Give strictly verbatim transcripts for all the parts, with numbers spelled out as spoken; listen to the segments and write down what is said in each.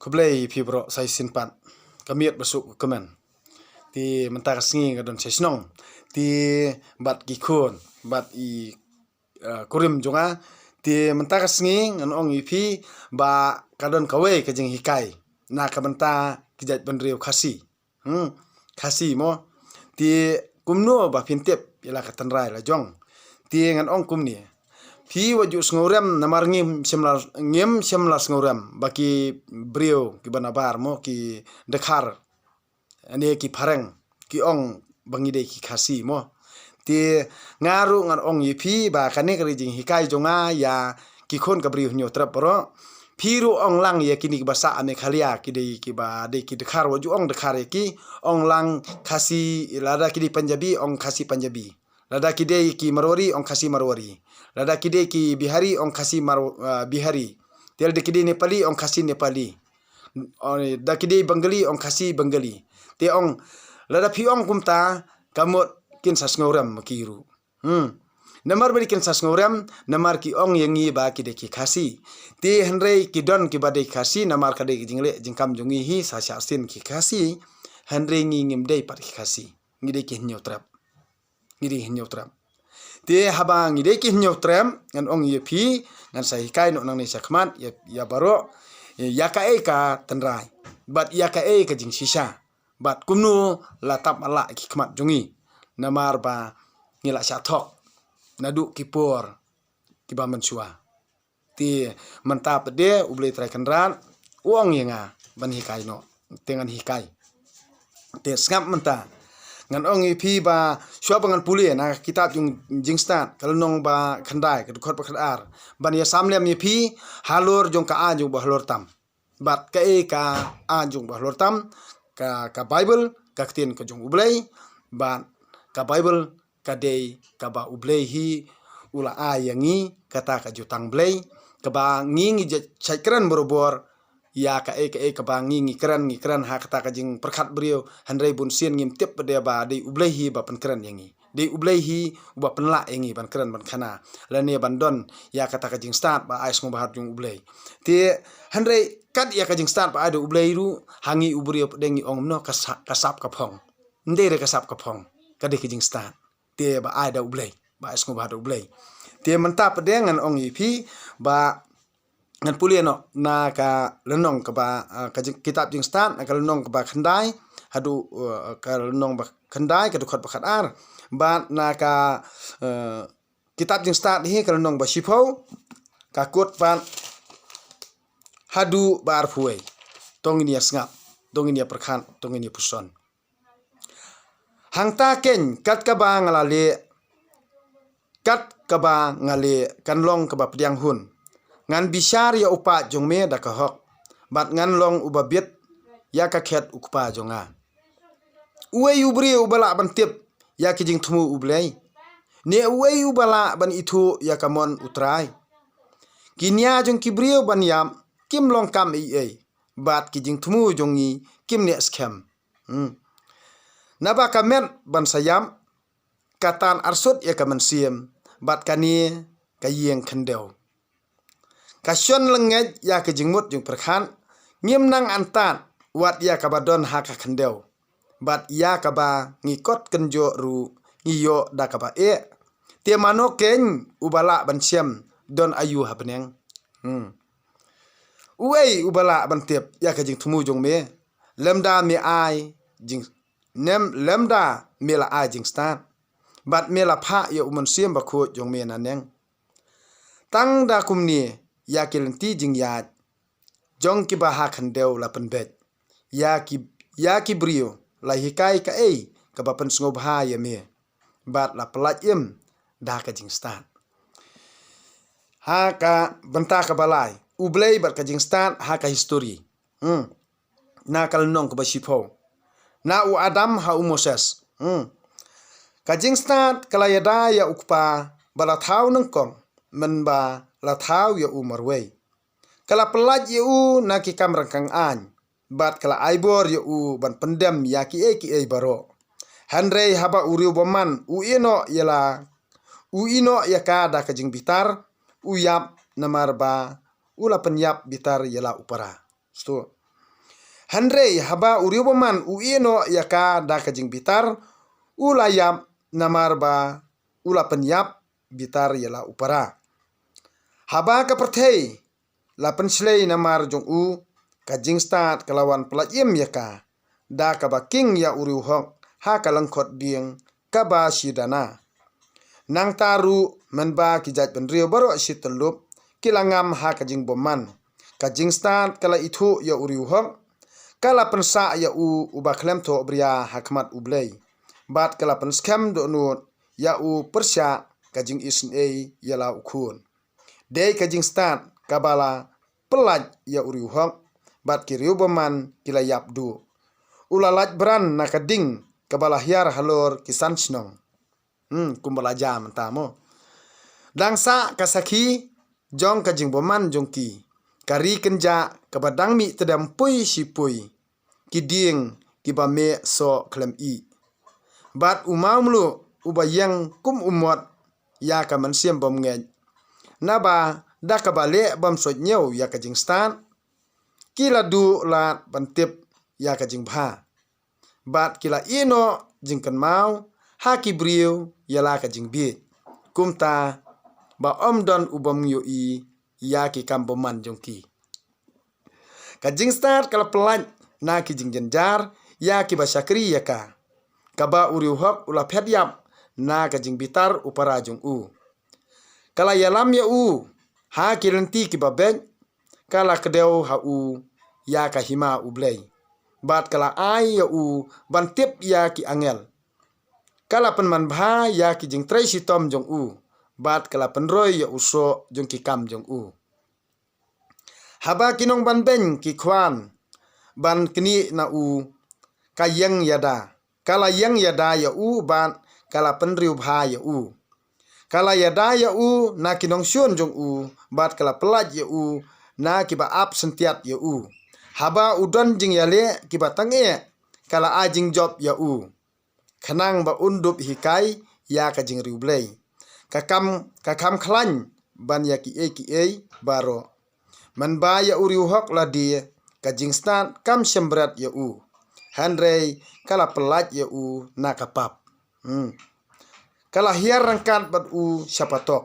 Blei phi bro, sa shisien pat. Ka miet ba suk ka kmen. Te mynta ka sngi nga don sha shnong. Te bad ki khun, bad i, eh, kurim jong nga. Te mynta ka sngi ngan ong ïa phi ba ka don kawei ka jinghikai na ka bynta ki jait bynriew Khasi. Hmm, Khasi mo. Te kumno ba phin tip ïa la ka tynrai la jong. Te ngan ong kumne. Phi wat ju sngewrem namar ngim shym la, ngim shym la sngewrem ba ki briew kiba nabar mo, ki dkhar ne ki phareng ki ong ba ngi dei ki Khasi mo. Te nga ruh ngan ong ïa phi ba kane ka dei jinghikai jong nga ïa ki khun ka Bri u Hynñiewtrep baroh. Phi ruh ong lang ïa kine kiba sah ha Meghalaya, ki dei kiba dei ki dkhar, wat ju ong dkhar ïa ki, ong lang Khasi, lada ki dei Punjabi ong Khasi Punjabi. Lada ki dei ki Marwari ong Khasi Marwari. Lada ki dei ki Bihari ong Khasi Mar-, ah, Bihari. Te lada ki dei Nepali ong Khasi Nepali. Oh, da ki dei Bengali ong Khasi Bengali. Te ong, lada phi ong kumta, ka mut kin sa sngewrem ma ki ruh. Hmm. Namar ba dei kin sa sngewrem, namar ki ong ïa ngi ba ki dei ki Khasi. Te hynrei ki don kiba dei Khasi, namar ka dei ki jingleh jingkam jong ngi hi sa shah sien ki Khasi. Hynrei ngi ngim dei pat ki Khasi. Ngi dei ki Hynñiewtrep. Ngi dei Hynñiewtrep. Te haba ngi dei ki Hynñiewtrep, ngan ong ïa phi, ngan sa hikai noh nangne shakhmat ïa, ïa baroh, ïa kaei ka tynrai bad ïa kaei ka jingshisha. Bad kumno la tap la ki khmat jong ngi. Namar ba ngi la shah thok naduh ki por kiba mynshuwa. Te mynta pat de U Blei Trai Kynrad u ong ïa nga ban hikai noh. Te ngan hikai. Te sngap mynta. Ngan ong ïa phi ba shuwa ba ngan pule na ka kitab jong Jingstad, ka lynnong ba khyndai, ka dkhot ba khatar, ban ïa sam lem ïa phi halor jong ka aiñ jong u bahalor tam. Bad kaei ka aiñ jong u bahalor tam, ka, ka Baibl, ka ktien ka jong U Blei, bad ka Baibl ka dei kaba U Blei hi u la ai ïa ngi, kata ka Jutang Blei, kaba ngi ngi ja-, shait kren barabor ïa kaei kaei kaba ngi ngi kren, ngi kren ha kata ka jingpyrkhat briew, hynrei bunsien ngim tip pat de ba dei U Blei hi ba pynkren ïa ngi. Dei U Blei hi uba pynlah ïa ngi ban kren ban khana lane ban don ïa kata ka jingstad ba ai sngewbha jong U Blei. Te hynrei kat ïa ka jingstad ba ai da U Blei ruh, ha ngi u briew pat de ngi ong kumno, ka sa-, ka sap ka phong. Ym dei re ka sap ka phong. Ka dei ka jingstad. Te ba ai da U Blei, ba ai sngewbha da U Blei. Te mynta pat de ngan ong ïa phi ba ngan pule noh na ka lynnong kaba, ah, ka jing-, kitab Jingstad, na ka lynnong kaba khyndai haduh, uh, ka lynnong ba khyndai, ka dkhot ba khatar. Bad na ka, uh, kitab Jingstad hi, ka lynnong ba shiphew, ka kut pat haduh ba arphew wei. To ngin ïa sngap, to ngin ïa pyrkhat, to ngin ïa puson. Hangta keiñ, kat kaba nga la leh, kat kaba nga leh, kan long kaba pdiang hun. Ngan bishar ïa u paid jong me da ka hok, bad ngan long uba bit ïa ka khet u kpa jong nga. Uei u briew uba lah ban tip ïa ki jingthmu U Blei? Ne uei uba lah ban ithuh ïa ka mon U Trai? Ki nia jong ki briew ban ïap kim long kam ei ei, bad ki jingthmu jong ngi kim neh skhem. Hmm. Naba ka met ban sa ïap, ka tan arsut ïa ka mynsiem, bad kane ka ïing khyndew. Ka shon lyngngeit ïa ka jingmut jingpyrkhat, ngim nang antad wat ïa kaba don ha ka khyndew, bad ïa kaba ngi kot kynjoh ruh ngi ïoh da kaba eh. Te mano keiñ uba lah ban shem don aïu ha bneng? Hmm. Uei uba lah ban tip ïa ka jingthmu jong me, lymda me ai jing-, nem-, lymda me la ai jingstad, bad me la phah ïa u Mynsiem Bakhuid jong me naneng? Tang da kumne ïa ki lynti jingïaid jong kiba ha khyndew la pynbeit ïa ki, ïa ki briew, la hikai kaei kaba pynsngewbha ïa me, bad la pyllait im da ka jingstad. Ha ka bynta kaba lai, U Blei bad ka jingstad ha ka histori. Hmm. Na ka lynnong kaba shiphew, na u Adam ha u Moses. Hmm. Ka jingstad ka la ïada ïa u kpa ba la thaw nyngkong, mynba la thaw ïa u marwei. Ka la pyllait ïa u na ki kam ryngkang aiñ, bad ka la ai bor ïa u ban pyndem ïa kiei kiei baroh. Hynrei haba u riewbymman u ïeh noh ïa la, u ïeh noh ïa ka da ka jingbitar, u ïap namar ba u la pynïap bitar ïa la u para. Sto. Hynrei haba u riewbymman u ïehnoh ïa ka da ka jingbitar, u la ïap namar ba u la pynïap bitar ïa la u para. Haba ka pyrthei la pynshlei namar jong u, ka jingstad ka la wan pyllait im ïa ka da kaba king ïa u riewhok ha ka lyngkhot dieng kaba shi dana. Nangta ruh mynba ki jaitbynriew baroh shi tyllup ki la ngam ha ka jingbymman, ka jingstad ka la ithuh ïa u riewhok, ka la pynsah ïa u uba khlem thohbria ha khmat U Blei, bad ka la pynskhem dohnud ïa u pyrshah ka jingisynei ïa la u khun. Dei ka jingstad kaba la pyllait ïa u riewhok, bad ki riewbymman ki la ïap duh. U la lait bran na ka ding kaba la hiar halor ki san shnong. Hmm, kumba la jia mynta mo. Dang sah ka sakhi jong ka jingbymman jong ki, ka ri kynjah kaba dang mih tdem pui shi pui, ki dieng kiba meh soh khlem ih, bad u mawmluh uba ïeng kum u mot ïa ka mynsiem bymngeit. Naba da kaba leh bymsuidñiew ïa ka jingstad, ki la duh lad ban tip ïa ka jingbha, bad ki la ïehnoh jingkynmaw ha ki briew ïa la ka jingbieit, kumta ba ym don u bym ïohi ïa ki kam bymman jong ki. Ka jingstad ka la pyllait na ki jingjynjar ïa kiba shakri ïa ka, kaba u riewhok u la phet ïap na ka jingbitar u para jong u. Ka la ïalam ïa u ha ki lynti kiba beit, ka la kdew ha u ïa ka hima U Blei, bad ka la ai ïa u ban tip ïa ki angel. Ka la pynman bha ïa ki jingtrei shitom jong u, bad ka la pynroi ïa u soh jong ki kam jong u. Haba ki nongbanbeiñ ki khwan ban knieh na u, ka ïeng ïada. Ka la ïeng ïada ïa u bad ka la pynriewbha ïa u. Ka la ïada ïa u na ki nongshun jong u, bad ka la pyllait ïa u na kiba ap syntiat ïa u. Haba u don jingïaleh kiba tang eh, ka la ai jingjop ïa u, khnang ba un dup hikai ïa ka jingriewblei. Ka kam, ka kham khlaiñ ban ïa kiei kiei baroh. Mynba ïa u riewhok lade, ka jingstad kam shym bret ïa u, hynrei ka la pyllait ïa u na ka pap. Hmm. Ka la hiar ryngkat bad u sha patok.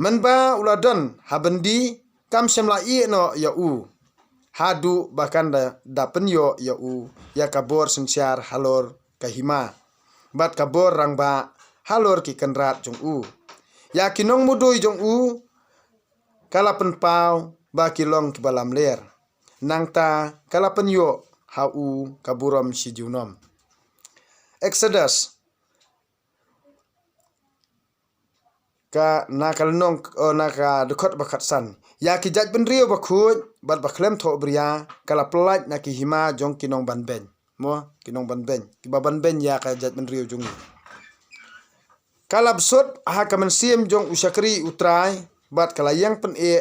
Mynba u la don ha byndi, kam shym la ïehnoh ïa u, haduh ba kan da, da pynïoh ïa u ïa ka bor synshar halor ka hima, bad ka bor rangbah halor ki kynrad jong u. Ïa ki nongmudui jong u ka la pynpaw ba ki long kiba lamler. Nangta ka la pynïoh ha u ka burom shi junom. Exodus, ka na ka lynnong, oh, na ka dkhot ba khatsan. Ïa ki jaitbynriew bakhuid bad ba khlem thohbria ka la pyllait na ki hima jong ki nongbanbeiñ. Mo, ki nongbanbeiñ, kiba banbeiñ ïa ka jaitbynriew jong ngi. Ka la bsut ha ka mynsiem jong u shakri U Trai, bad ka la ïeng pyneh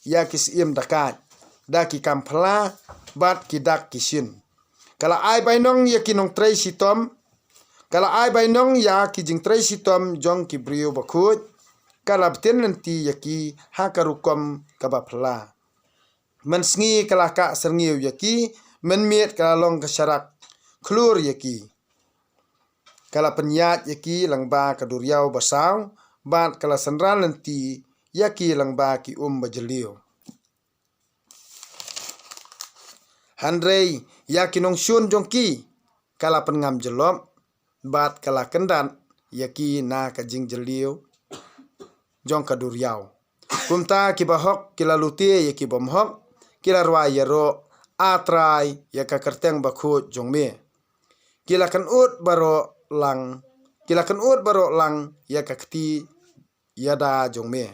ïa ki syiem dakaid da ki kam phylla bad ki dak ki shin. Ka la ai bainong ïa ki nongtrei shitom, ka la ai bainong ïa ki jingtrei shitom jong ki briew bakhuid. Ka la btin lynti ïa ki ha ka rukom kaba phylla. Mynsngi ka la kah syrngiew ïa ki, mynmiet ka la long ka sharak khlur ïa ki. Ka la pynïaid ïa ki lyngba ka duriaw basaw, bad ka la synran lynti ïa ki lyngba ki um bajylliew. Hynrei ïa ki nongshun jong ki ka la pynngam jyllop, bad ka la kyndat ïa ki na ka jingjylliew jong ka duriaw. Kumta kiba hok ki la lute ïa ki bymhok, ki la rwai ïaroh, A Trai, ïa ka kyrteng bakhuid jong me. Ki la kynut baroh lang, ki la kynut baroh lang ïa ka kti ïada jong me.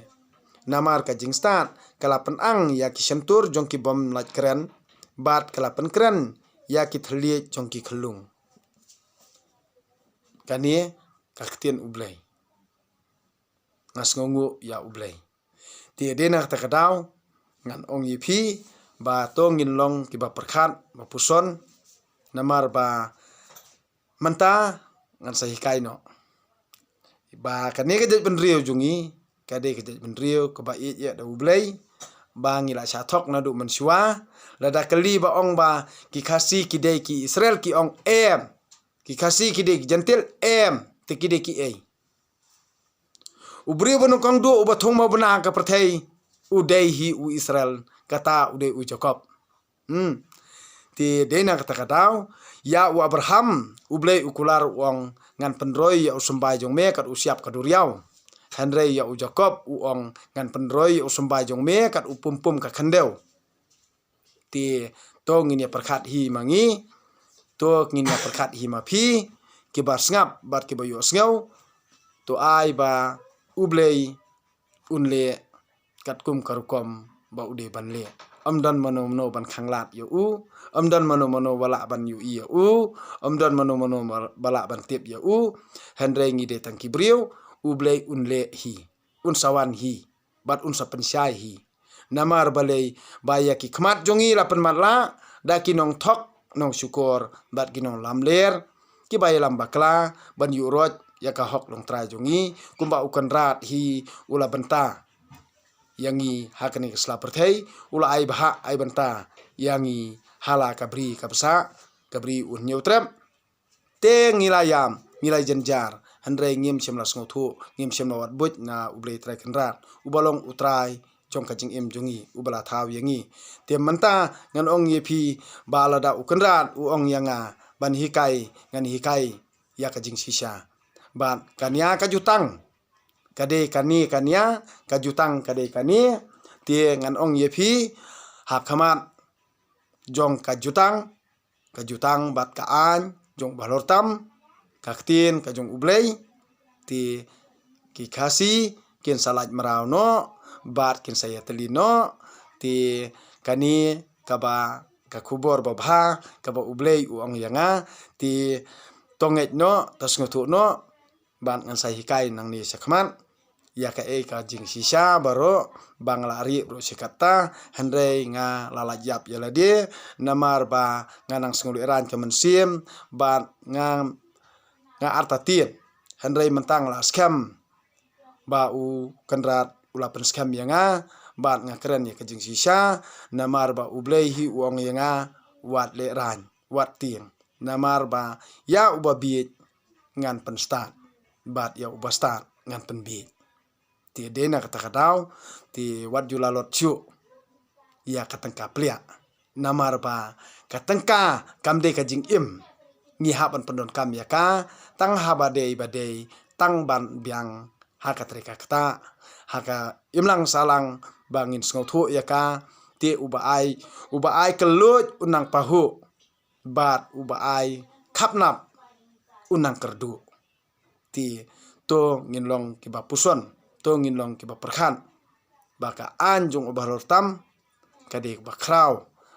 Namar ka jingstad ka la pynang ïa ki shyntur jong ki bym lait kren, bad ka la pynkren ïa ki thylliej jong ki khyllung. Kane ka ktien U Blei. Nga sngewnguh ïa U Blei. Te dei na kata ka daw ngan ong ïa phi ba to ngin long kiba pyrkhat, ba puson, namar ba mynta ngan sa hikai noh ba kane ka jaitbynriew jong ngi ka dei ka jaitbynriew kaba ïeit ïa da U Blei, ba ngi la shah thok naduh mynshuwa. Lada kylli ba ong ba ki Khasi ki dei ki Israel, ki ong em. Ki Khasi ki dei ki Jentil, em. Te ki dei ki ei? U briew ba nyngkong duh uba thung mawbna ka pyrthei u dei hi u Israel, kata u dei u Jakob. Hmm. Te dei na kata ka daw, ïa u Abraham, U Blei u kular u ong, ngan pynroi ïa u symbai jong me kat u siap ka duriaw. Hynrei ïa u Jakob u ong, ngan pynroi ïa u symbai jong me kat u pumpum ka khyndew. Te to ngin ïa pyrkhat hi ma ngi, to ngin ïa pyrkhat hi ma phi, kiba sngap bad kiba ïohsngew. To ai ba U Blei un leh katkum ka rukom ba u dei ban leh. Ym don mano mano ban khanglad ïa u, ym don mano mano ba lah ban ïohi ïa u, ym don mano mano ba lah ban tip ïa u. Hynrei ngi dei tang ki briew, U Blei un leh hi, un sa wan hi, bad un sa pynshai hi. Namar balei? Ba ïa ki khmat jong ngi la pynmatlah da ki nongthok, nongshukor bad ki nonglamler, kiba ïalam bakla ban ïuh roit ïa ka hok longtrai jong ngi, kumba u Kynrad hi u la bynta ïa ngi ha kane ka sla pyrthei, u la ai bhah ai bynta ïa ngi ha la ka bri ka bsah, ka bri u Hynñiewtrep. Te ngi la ïam, ngi la jynjar, hynrei ngim shym la sngewthuh, ngim shym la wad buit na U Blei Trai Kynrad, uba long U Trai jong ka jingim jong ngi, uba la thaw ïa ngi. Te mynta ngan ong ïa phi ba lada u Kynrad u ong ïa nga ban hikai, ngan hikai ïa ka jingshisha. Bad ka nia ka jutang ka dei kane, ka nia ka jutang ka dei kane. Te ngan ong ïa phi, ha khmat jong ka jutang, ka jutang bad ka aiñ jong u Bahalortam, ka ktien ka jong U Blei, te ki Khasi kin sa lait mraw noh bad kin sa ïatylli noh. Te kane kaba ka khubor babha kaba U Blei u ong ïa nga. Te to ngeit noh, to sngewthuh noh, bad ngan sa hikai nangne shakhmat ïa kaei ka jingshisha baroh ba nga la rieh ruh shi katta. Hynrei nga la lait ïap ïa lade, namar ba nga nang sngewlehrain ka mynsiem, bad nga, nga artatien. Hynrei mynta nga la skhem ba u Kynrad u la pynskhem ïa nga, bad nga kren ïa ka jingshisha. Namar ba U Blei hi u ong ïa nga, wat lehrain, wat tieng. Namar ba ïa uba bieit ngan pynstad, bad ïa uba stad ngan pynbieit. Te dei na kata ka daw, te wat ju lalot shuh ïa ka tyngka pliah. Namar ba ka tyngka kam dei ka jingim. Ngi hap ban pyndonkam ïa ka tang ha ba dei ba dei, tang ban biang ha ka trei ka ktah, ha ka imlang sahlang, ba ngin sngewthuh ïa ka. Te uba ai, uba ai kylluid un nang pahuh, bad uba ai khapnap un nang kyrduh. Te to ngin long kiba puson, to ngin long kiba pyrkhat ba ka aiñ jong u Bahalortam ka dei kaba khraw,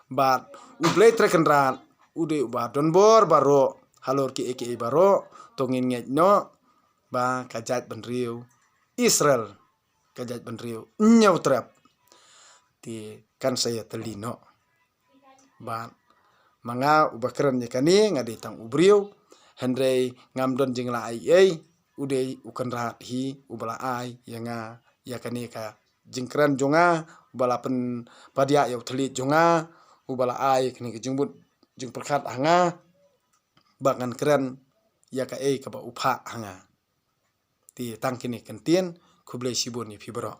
bad U Blei Trai Kynrad u dei uba donbor baroh halor kiei kiei baroh. To ngin ngeit noh ba ka jaitbynriew Israel, ka jaitbynriew Hynñiewtrep, te kan sa ïatylli noh. Bad ma nga uba kren ïa kane, nga dei tang u briew, hynrei ngam don jinglah ei ei. U dei u Kynrad hi uba la ai ïa nga ïa kane ka jingkren jong nga, uba la pynpadiah ïa u thylliej jong nga, uba la ai kane ka jingmut jingpyrkhat ha nga ba ngan kren ïa kaei kaba u phah ha nga. Te tang kine ki ktien, khublei shibun ïa phi baroh.